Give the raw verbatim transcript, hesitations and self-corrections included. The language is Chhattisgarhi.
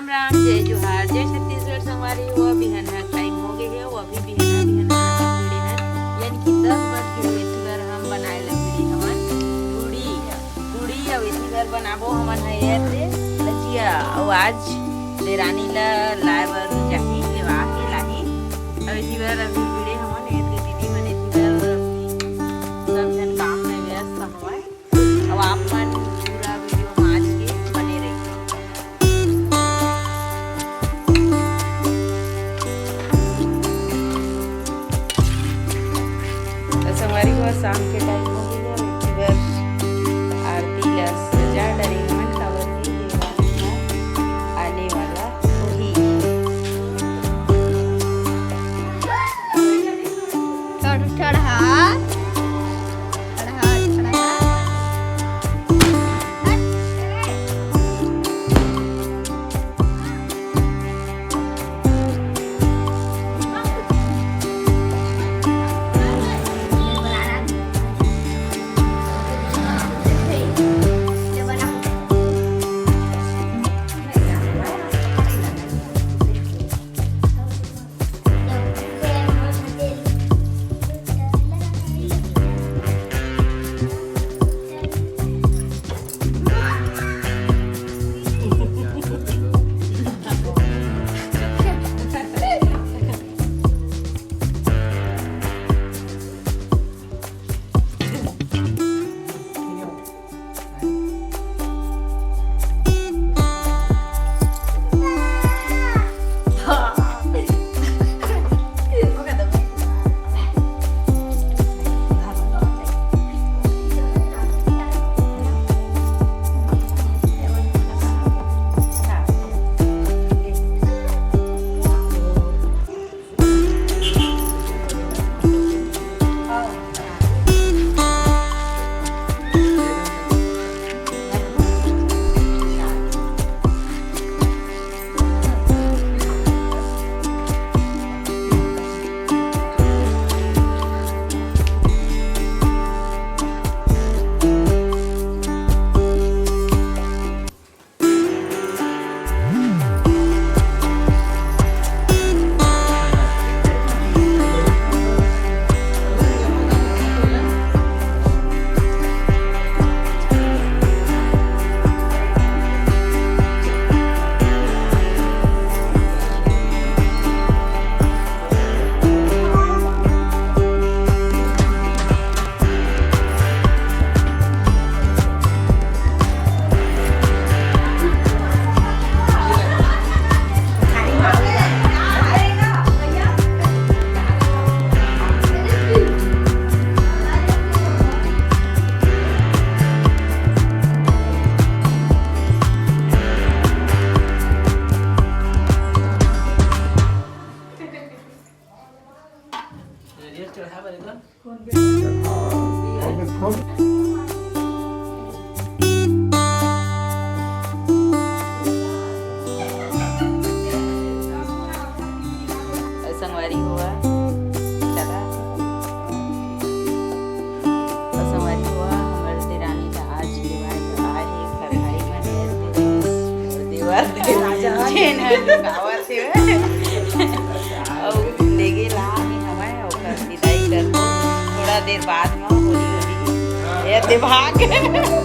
राम, जय जोहार, जय छत्तीसगढ़ संगवारी हो। बिहन ह टाइम हो गए हे, वो अभी बिहन ह, बिहन ह भिड़े हे, यानी कि दस बज के एती बर हम बनाए लग भिड़े हमन पूड़ी, पूड़ी अउ एती बर बनाबो हमन ह ये दे लचिया। अउ आज देरानी ला लाए बर जाही, लेवा के लाही। अउ एती बर अभी भिड़े हमन, ये दे दीदी मन एती बर सब झन काम में व्यस्त हवय। अब आप मन पूरा वीडियो में आज के बने रहिए। तो संगवारी हो, शाम के टाइम हो गया है, इधर आरती ला सजा डरे मन, काबर के देवान आने वाला होही। चढ़, चढ़ा। संगवारी हो, चला। संगवारी हो, हमर देरानी ला आज लेवाए ला आए हे, फरहाई मन हे, देवर, देवर, जेन ह लुकावत हे। अउ लेगे ला हे हवय, ओकर विदाई करबो थोड़ा देर बाद म, होली, होली। ये ते भाग।